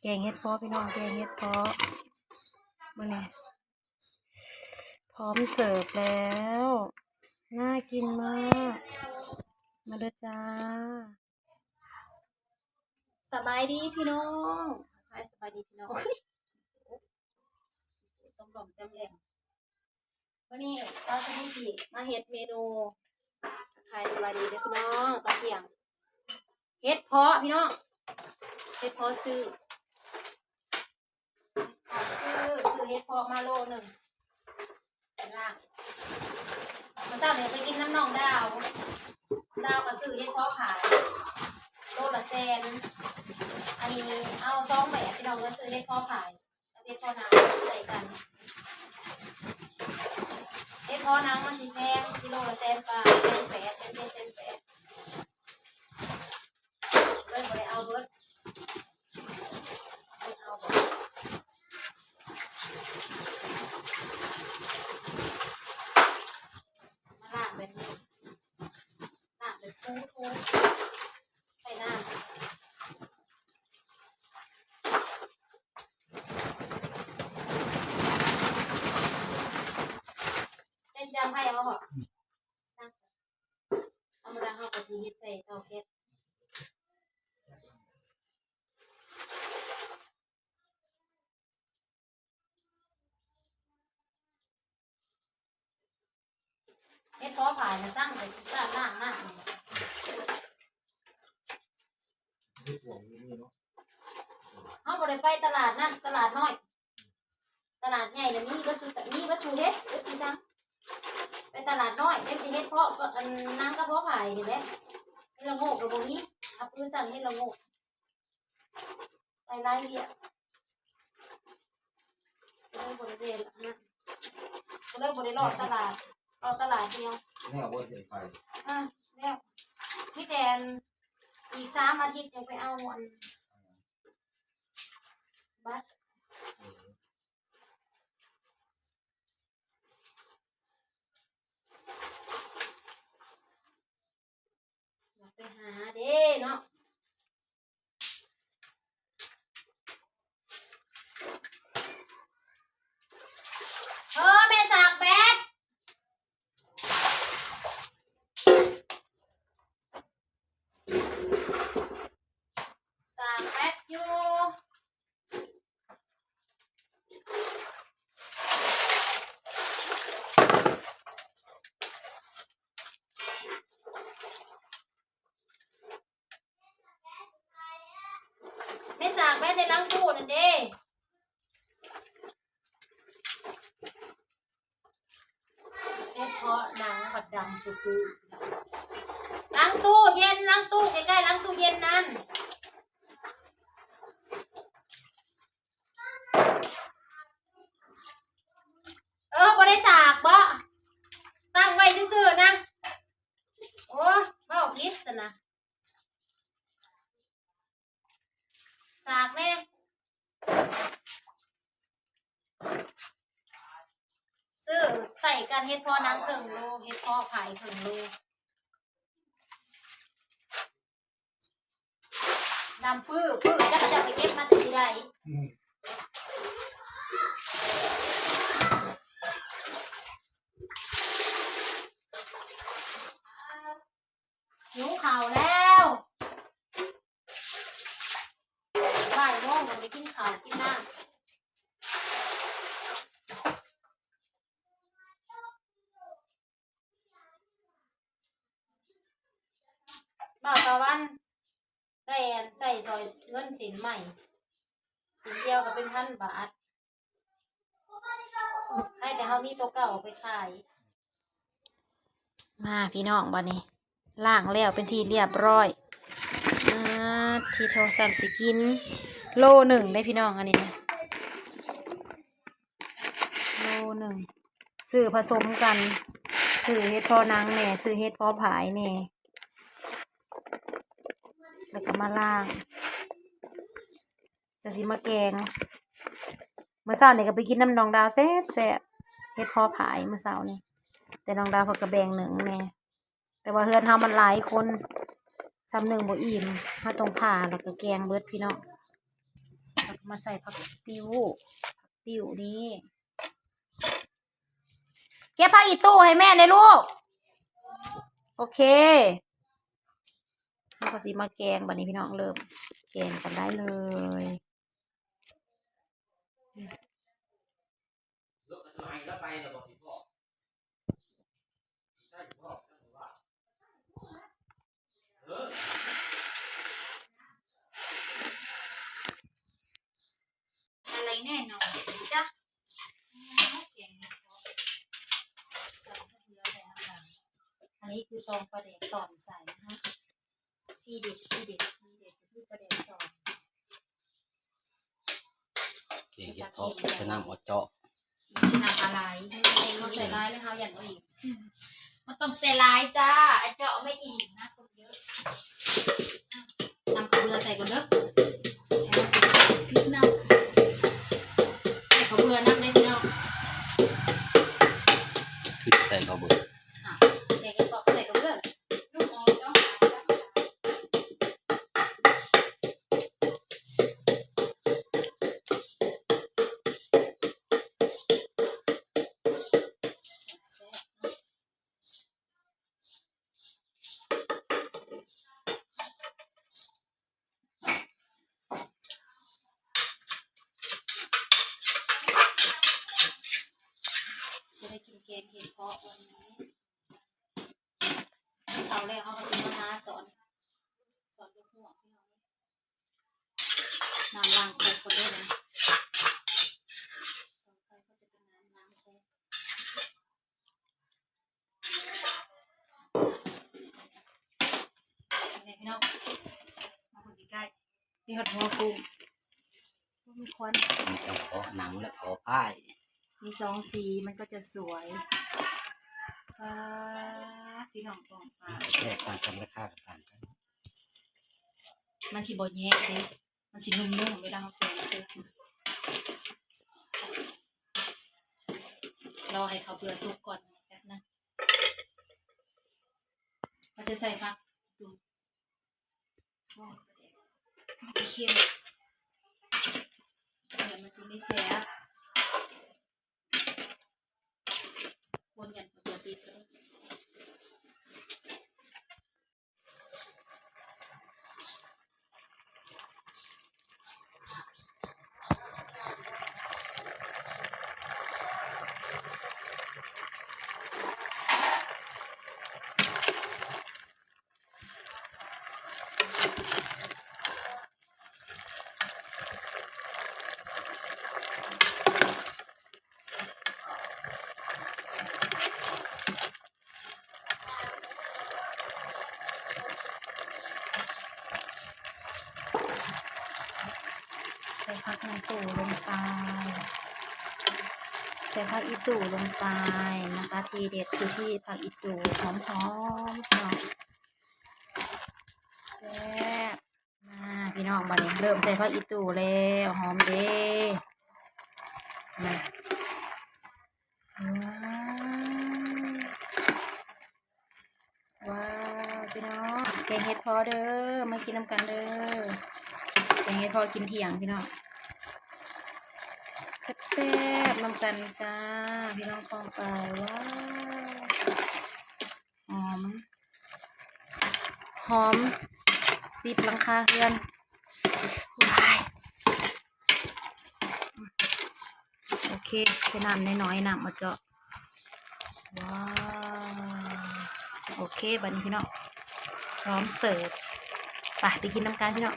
ກງເຫັດເພາະພີ່ນ້ອງ ແກງເຫັດເພາະ ມື້ນີ້ ພ້ອມເສີບແລ້ວ ໜ້າກິນມາກ ມາເດີຈ້າ. ສະບາຍດີພີ່ນ້ອງ ທັກທາຍສະບາຍດີພີ່ນ້ອງ ຕ້ອງບອກຈຳແຫຼງ ມື້ນີ້ສາວສະນີຊິມາເຮັດເມນູ ທັກທາຍສະບາຍດີເດີພີ່ນ້ອງ ຕອນທ່ຽງ ເຫັດເພາະພີ່ນ້ອງ ເຫັດເພາະຊື້ ຊື້ ຊື້ເຫັດເພາະມາໂລໜຶ່ງ ລ້າງ ມື້ເຊົ້ານີ້ໄປກິນນຳນ້ອງດາວ ດາວກໍຊື້ເຫັດເພາະຂາຍ ໂລລະແສນ ອັນນີ້ເອົາສອງແບບພີ່ນ້ອງເອີຍ ຊື້ເຫັດເພາະຂາຍ ເຫັດເພາະໜັງໃສ່ກັນ ເຫັດເພາະໜັງມັນຊິແພງ ກິໂລລະແສນປາຍ ແສນແປດ ແສນເຈັດ ແສນແປດ ເລີຍບໍ່ໄດ້ເອົາເບິດ ເອົາເບິດ ມາລ້າງແບບນີ້ ລ້າງແບບທູໆ ໃສ່ນ້ຳ ເຈົ້າຊິດຳໄຟເອົາບໍ່? ທຳມະດາເຮົາກໍຊິເຮັດໃສ່ເຕົາແກັສ ເຮັດພໍພາຍນະ ສັ່ງແຕ່ຊິລ້າງນ້ຳ ເຮົາບໍ່ໄດ້ໄປຕະຫຼາດນັ້ນ ຕະຫຼາດນ້ອຍ ຕະຫຼາດໃຫຍ່ນະ ມີເບິດສູ່ ມີເບິດສູ່ເຮັດ ເບິດສູ່ສັ່ງ ໄປຕະຫຼາດນ້ອຍ ເຮັດແຕ່ເຫັດເພາະ ອັນນາງກະເພາະພາຍນີ້ແຫຼະ ເຫັດລະໂງກກໍບໍ່ມີ ເອົາປືສັ່ງເຫັດລະໂງກ ໄປຫຼາຍວຽກ ກໍເລີຍບໍ່ໄດ້ແວ່ນະ ກໍເລີຍບໍ່ໄດ້ເລາະຕະຫຼາດ ເລາະຕະຫຼາດດຽວ ແລ້ວບໍ່ໄດ້ໄປ ອ່າ ແລ້ວ ມີແຕ່ອັນ ອີກສາມອາທິດຈັ່ງໄປເອົາອັນ ບັດ ໄປຫາເດ້ເນາະ ເອີ ແມ່ສາກແບັດ ສາກແບັດຢູ່ ແມ່ສາກແບັດໃນຫຼັງຕູ້ນັ້ນເດ້. ເຮັດເພາະໜັງບັດດຳປຸໆ ຫຼັງຕູ້ເຢັນ ຫຼັງຕູ້ ໃກ້ໆຫຼັງຕູ້ເຢັນນັ້ນ ເອີ ບໍ່ໄດ້ສາກບໍ? ຕັ້ງໄວ້ຊື່ໆນະ ໂອ້ ເວົ້າຜິດຊັ້ນນະ. ສາກແດ່ ຊື້ໃສ່ກັນ ເຫັດເພາະໜັງເຄິ່ງໂລ ເຫັດເພາະພາຍເຄິ່ງໂລ ດຳປື້ໆ ຈັກເຂົາເຈົ້າໄປເກັບມາແຕ່ທີ່ໃດ ອືມ ຫິວເຂົ້າແລ້ວ ບ່າຍໂມງ ບໍ່ໄດ້ກິນເຂົ້າກິນນ້ຳ ບ່າວຕາວັນ ໄດ້ອັນໃຊ້ສອຍເງິນສິນໃໝ່ ສິນດຽວກໍເປັນພັນບາດ ໃຫ້ແຕ່ເຮົາມີໂຕເກົ່າເອົາໄປຂາຍ. ມາພີ່ນ້ອງ ບາດນີ້ລ້າງແລ້ວເປັນທີ່ລຽບຮ້ອຍ ອາ ທີ່ໂທ ສ່ຳຊິກິນ ໂລໜຶ່ງເດ້ພີ່ນ້ອງ ອັນນີ້ນະ ໂລໜຶ່ງ ຊື້ຜະສົມກັນ ຊື້ເຫັດເພາະໜັງແດ່ ຊື້ເຫັດເພາະພາຍແດ່ ແລ້ວກໍມາລ້າງ ກໍຊິມາແກງ ມື້ເຊົ້ານີ້ກໍໄປກິນນຳນ້ອງດາວແຊບໆ ເຫັດເພາະພາຍມື້ເຊົ້ານີ້ ແຕ່ນ້ອງດາວເພິ່ນກໍແບ່ງໜຶ້ງແດ່ ແຕ່ວ່າເຮືອນເຮົາມັນຫຼາຍຄົນ ສ່ຳໜຶ້ງບໍ່ອີ່ມ ເຮົາຕ້ອງຜ່າ ແລ້ວກໍແກງເບິດພີ່ນ້ອງ. ແລ້ວກໍມາໃສ່ຜັກຕິ້ວ ຜັກຕິ້ວນີ້ ເກັບຜັກອີ່ຕູ່ໃຫ້ແມ່ແດ່ລູກ. ໂອເຄ ເຮົາກໍຊິມາແກງບັດນີ້ພີ່ນ້ອງ ເລີ່ມແກງກັນໄດ້ເລີຍ. ອະໄລແນ່ນອນນະຈ໊ະ ແກງເຫັດເຜາະ ອັນນີ້ຄືຕອງປາແດກຕອນໃສ່ນະ ທີເດັດ ທີເດັດ ທີເດັດຄືປາແດກຕອນ. ແກງເຫັດເຜາະໃສ່ນ້ຳອາເຈາະ ຊິນ້ຳອາໄລ ເຮົາໃສ່ຫຼາຍແລ້ວເຮົາຢ້ານບໍ່ອີ່ມ ມັນຕ້ອງໃສ່ຫຼາຍຈ້າ ອາເຈາະໄມ່ອີ່ມນະ ຄົນເຍອະ. ນຳເຂົ້າເບືອໃສ່ກ່ອນເດີ ໃຫ້ມັນພິກນ້ຳ ໃສ່ເຂົ້າເບືອນຳເດ້ພີ່ນ້ອງ ຄືໃສ່ເຂົ້າເບືອ ອ່າ ແກງເຫັດເຜາະໃສ່ເຂົ້າເບືອ. ຈະໄດ້ກິນແກງເຫັດເຜາະວັນນີ້. ເຂົ້າແລ້ວເຮົາກໍຊິມາຫາສອນ ສອນເຮັດຫົວ ພີ່ນ້ອງ ນ້ຳລ້າງຄົກກ່ອນເດີ ຕໍ່ໄປກໍຈະເປັນນ້ຳລ້າງຄົກ ນີ້ພີ່ນ້ອງ ມາເບິ່ງໃກ້ໆ ມີຮອດຫົວກຸ້ງ ມີຄວັນ ມີທັງເພາະໜັງ ແລະ ເພາະພາຍ ມີສອງສີ ມັນກໍຈະສວຍ. ປາດ ພີ່ນ້ອງປ້ອງປາຍ ແຕກຕ່າງກັນ ລາຄາກໍຕ່າງກັນ ມັນຊິບໍ່ແຍະເດ້ ມັນຊິນຸ້ມໆ ເວລາເຮົາແກງເສັດ. ລໍໃຫ້ເຂົ້າເບືອສຸກກ່ອນແປັບໜຶ່ງ ເຮົາຈະໃສ່ຜັກ ມັນຈະເຄັມ ແລ້ວມັນຈະໄມ່ແຊບ ຄົນຢ້ານເຂົ້າເບືອຕິດ. ໃສ່ຜັກອີ່ຕູ່ລົງໄປ ໃສ່ຜັກອີ່ຕູ່ລົງໄປນະຄະ ທີເດັດຢູ່ທີ່ຜັກອີ່ຕູ່ ຫອມໆ ເນາະ ແຊບ. ມາພີ່ນ້ອງ ບາດນີ້ເລີ່ມໃສ່ຜັກອີ່ຕູ່ແລ້ວ ຫອມເດ້ ມາ ວ້າວ ວ້າວ ພີ່ນ້ອງ ແກງເຫັດເຜາະເດີ ມາກິນນຳກັນເດີ ແກງເຫັດເຜາະກິນທ່ຽງພີ່ນ້ອງ ແຊບໆ ນຳກັນຈ້າ ພີ່ນ້ອງປ້ອງປາຍ ວ້າວ ຫອມ ຫອມສິບຫຼັງຄາເຮືອນ ວ້າຍ ໂອເຄ ໃສ່ນ້ຳນ້ອຍໆ ນ້ຳມາເຈາະ ວ້າວ ໂອເຄ ບາດນີ້ພີ່ນ້ອງ ພ້ອມເສີບ ໄປ ໄປກິນນຳກັນພີ່ນ້ອງ.